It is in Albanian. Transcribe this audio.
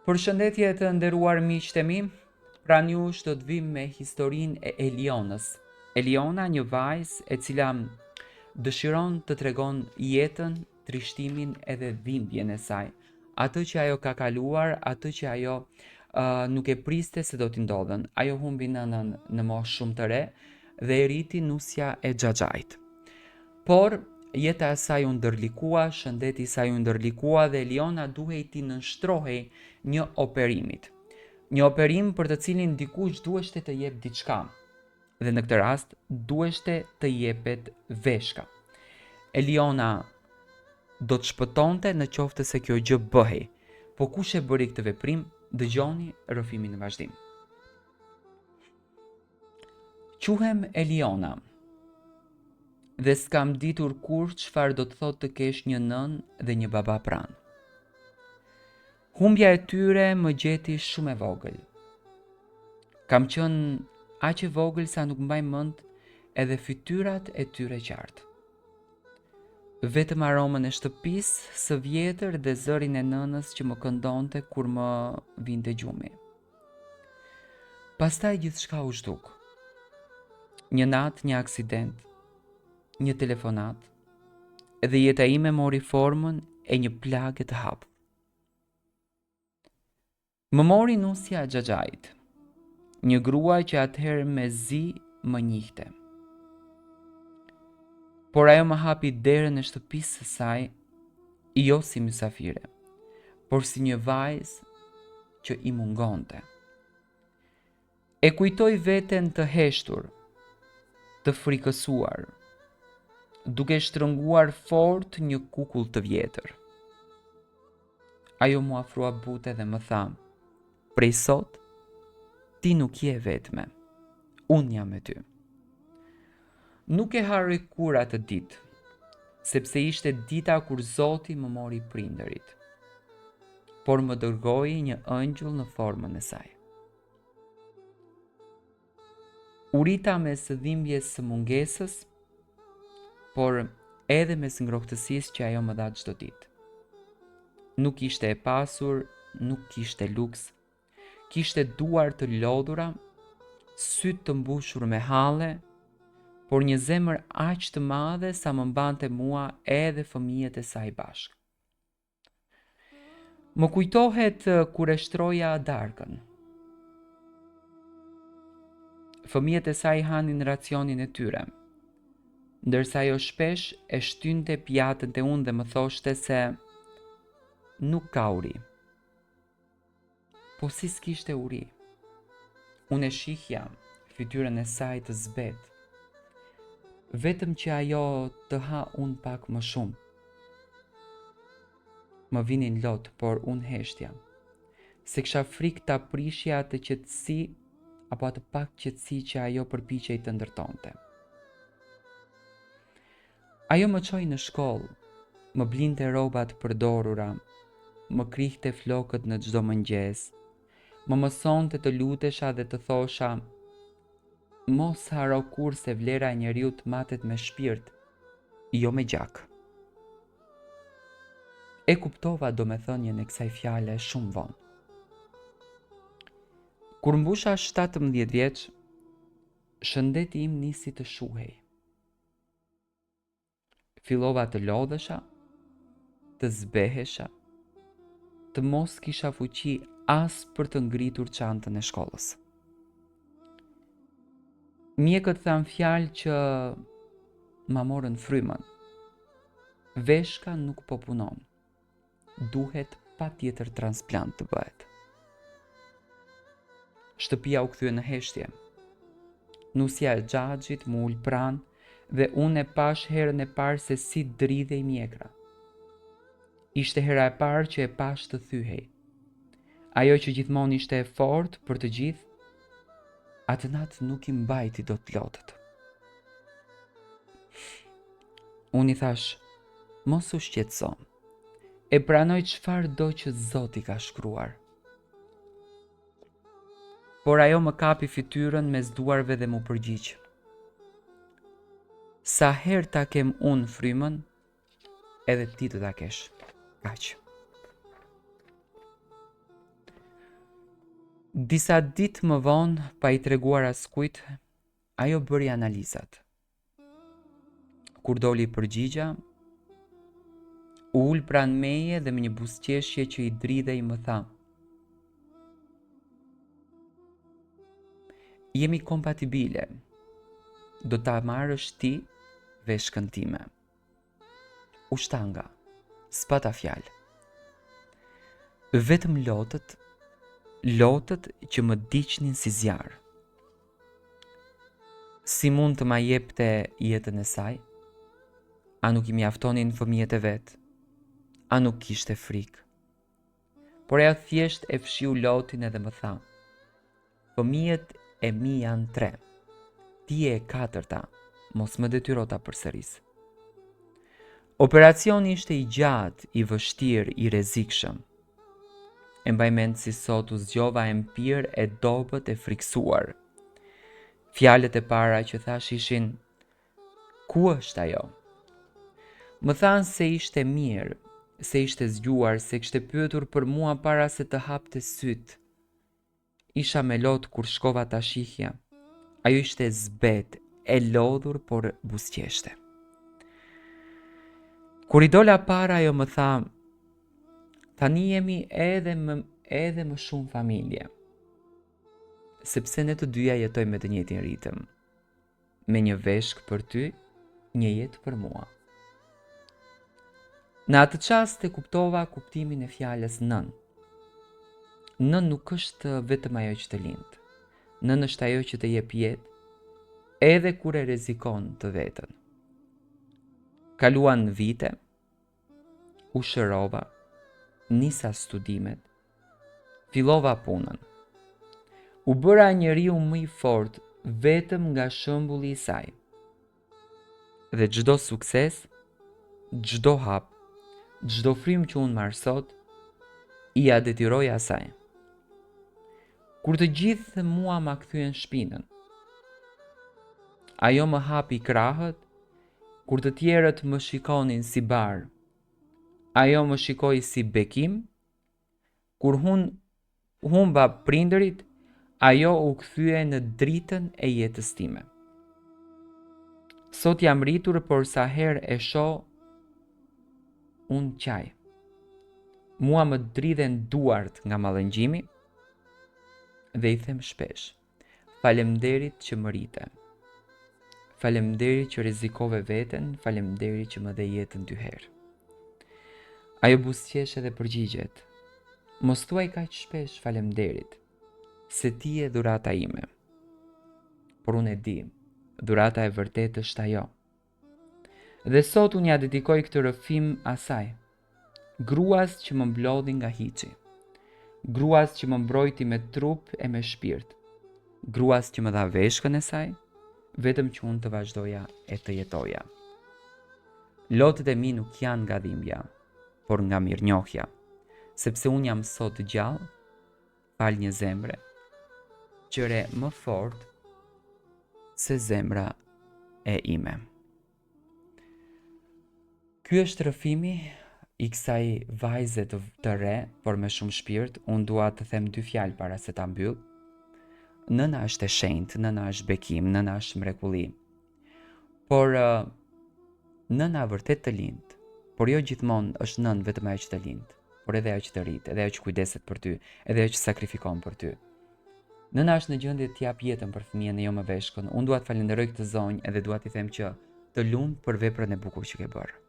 Përshëndetje të nderuar miqtë e mi, pranë jush do të vijmë me historinë e Elionës. Eliona një vajzë e cila dëshiron të tregon jetën, trishtimin edhe dhimbjen e saj. Atë që ajo ka kaluar, atë që ajo uh, nuk e priste se do t'i ndodhën. Ajo humbi nënën në moshë shumë të re dhe e rriti nusja e xhaxhait. Por, jeta e saj u ndërlikua, shëndeti i saj u ndërlikua dhe Eliona duhej t'i nënshtrohej një operimit. Një operim për të cilin dikush duheshte të jep diçka. Dhe në këtë rast duheshte të jepet veshka. Eliona do të shpëtonte në qoftë se kjo gjë bëhej. Po kush e bëri këtë veprim, dëgjoni rrëfimin në vazhdim. Quhem Eliona dhe s'kam ditur kurrë çfarë do të thotë të kesh një nënë dhe një baba pranë. Humbja e tyre më gjeti shumë e vogël. Kam qenë aq e vogël sa nuk mbaj mend edhe fytyrat e tyre qartë. Vetëm aromën e shtëpisë së vjetër dhe zërin e nënës që më këndonte kur më vinte gjumi. Pastaj gjithçka u zhduk. Një natë, një aksident, një telefonatë, dhe jeta ime mori formën e një plage të hapur. Më mori nusja e xhaxhait, një grua që atëherë mezi më njihte. Por ajo më hapi derën e shtëpisë së saj, jo si mysafire, por si një vajzë që i mungonte. E kujtoj veten të heshtur, të frikësuar, duke shtrënguar fort një kukull të vjetër. Ajo m'u afrua butë dhe më tha, prej sot, ti nuk je e vetme, unë jam me ty. Nuk e harroj kurrë atë ditë, sepse ishte dita kur Zoti më mori prindërit, por më dërgoi një ëngjëll në formën e saj. U rrita mes dhimbjes së mungesës, por edhe mes ngrohtësisë që ajo më dha çdo ditë. Nuk ishte e pasur, nuk kishte luks, Kishte duar të lodhura, sytë të mbushur me halle, por një zemër aq të madhe sa më mbante mua edhe fëmijët e saj bashkë. Më kujtohet eh, kur e shtroja darkën. Fëmijët e saj hanin racionin e tyre, ndërsa ajo shpesh e shtynte pjatën te unë dhe më thoshte se nuk ka uri. Po si s'kishte uri? Unë e shihja fytyrën e saj të zbehtë. Vetëm që ajo të ha unë pak më shumë. Më vinin lot, por unë heshtja. Se kisha frikë ta prishja atë qetësi apo atë pak qetësi që ajo përpiqej të ndërtonte. Ajo më çoi në shkollë, më blinte rroba të përdorura, më krihte flokët në çdo mëngjes, më mësonte të lutesha dhe të thosha, mos harro kurrë se vlera e njeriut matet me shpirt, jo me gjak. E kuptova domethënien e kësaj fjale shumë vonë. Kur mbusha 17 vjeç, shëndeti im nisi të shuhej. Fillova të lodhesha, të zbehesha, të mos kisha fuqi as për të ngritur çantën e shkollës. Mjekët thanë fjalë që ma morën frymën. Veshka nuk po punon. Duhet patjetër transplant të bëhet. Shtëpia u kthye në heshtje. Nusja e xhaxhit m'u ul pranë dhe unë e pashë herën e parë se si dridhej mjekra. Ishte hera e parë që e pashë të thyhej. Ajo që gjithmonë ishte e fortë për të gjithë, atë natë nuk i mbajti dot lotët. Unë i thashë, mos u shqetëso. E pranoj çfarëdo që Zoti ka shkruar. Por ajo më kapi fytyrën mes duarve dhe m'u përgjigj. Sa herë ta kem unë frymën, edhe ti do ta kesh. Kaq. Disa ditë më vonë, pa i treguar askujt, ajo bëri analizat. Kur doli përgjigja, u ul pranë meje dhe me një buzëqeshje që i dridhej më tha. Jemi kompatibile. Do ta marrësh ti veshkën time. U shtanga, s'pata fjalë. Vetëm lotët, lotët që më digjnin si zjarr. Si mund të ma jepte jetën e saj? A nuk i mjaftonin fëmijët e vet? A nuk kishte frikë? Por ajo thjesht e fshiu lotin edhe më tha, Fëmijët e mi janë tre. Ti je e katërta, mos më detyro ta përsëris. Operacioni ishte i gjatë, i vështirë, i rrezikshëm. E mbaj mend si sot u zgjova e mpirë, e dobët, e frikësuar. Fjalët e para që thashë ishin, Ku është ajo? Më thanë se ishte mirë, se ishte zgjuar, se kishte pyetur për mua para se të hapte sytë. Isha me lot kur shkova ta shihja. Ajo ishte e zbehtë, e lodhur, por buzëqeshte. Kur i dola para, ajo më tha, tani jemi edhe më, edhe më shumë familje, sepse ne të dyja jetojmë me të njëjtin ritëm. Me një veshkë për ty, një jetë për mua. Në atë çast e kuptova kuptimin e fjalës nënë. Nënë nuk është vetëm ajo që të lind. Nënë është ajo që të jep jetë, edhe kur e rrezikon të vetën. Kaluan vite, u shërova, nisa studimet, fillova punën. U bëra njeriu më i fortë vetëm nga shembulli i saj. Dhe çdo sukses, çdo hap, çdo frymë që unë marr sot, ia detyroj asaj. Kur të gjithë mua ma kthyen shpinën, ajo më hapi krahët Kur të tjerët më shikonin si barrë, ajo më shikoi si bekim. Kur unë humba prindërit, ajo u kthye në dritën e jetës time. Sot jam rritur, por sa herë e shoh, unë qaj. Mua më dridhen duart nga mallëngjimi dhe i them shpesh. Faleminderit që më rrite. Faleminderit që rrezikove veten, faleminderit që më dhe jetën dy herë. Ajo buzëqesh edhe përgjigjet. Mos thuaj kaq shpesh faleminderit, se ti je dhurata ime. Por unë e di, dhurata e vërtetë është ajo. Dhe sot unë ia dedikoj këtë rrëfim asaj, gruas që më mblodhi nga hiçi, gruas që më mbrojti me trup e me shpirt, gruas që më dha veshkën e saj, vetëm që unë të vazhdoja e të jetoja. Lotët e mi nuk janë nga dhimbja, por nga mirënjohja, sepse unë jam sot gjallë, falë një zemre, që rreh më fort se zemra e ime. Ky është rrëfimi i kësaj vajze të, të re, por me shumë shpirt. Unë dua të them dy fjalë para se ta mbyll. Nëna është e shenjtë, nëna është bekim, nëna është mrekulli. Por nëna vërtet të lind, por jo gjithmonë është nënë vetëm ajo që të lind, por edhe ajo që të rrit, edhe ajo që kujdeset për ty, edhe ajo që sakrifikon për ty. Nëna është në gjendje të japë jetën për fëmijën e jo më veshkën. Unë dua të falenderoj këtë zonjë edhe dua t'i them që të lumtë për veprën e bukur që ke bërë.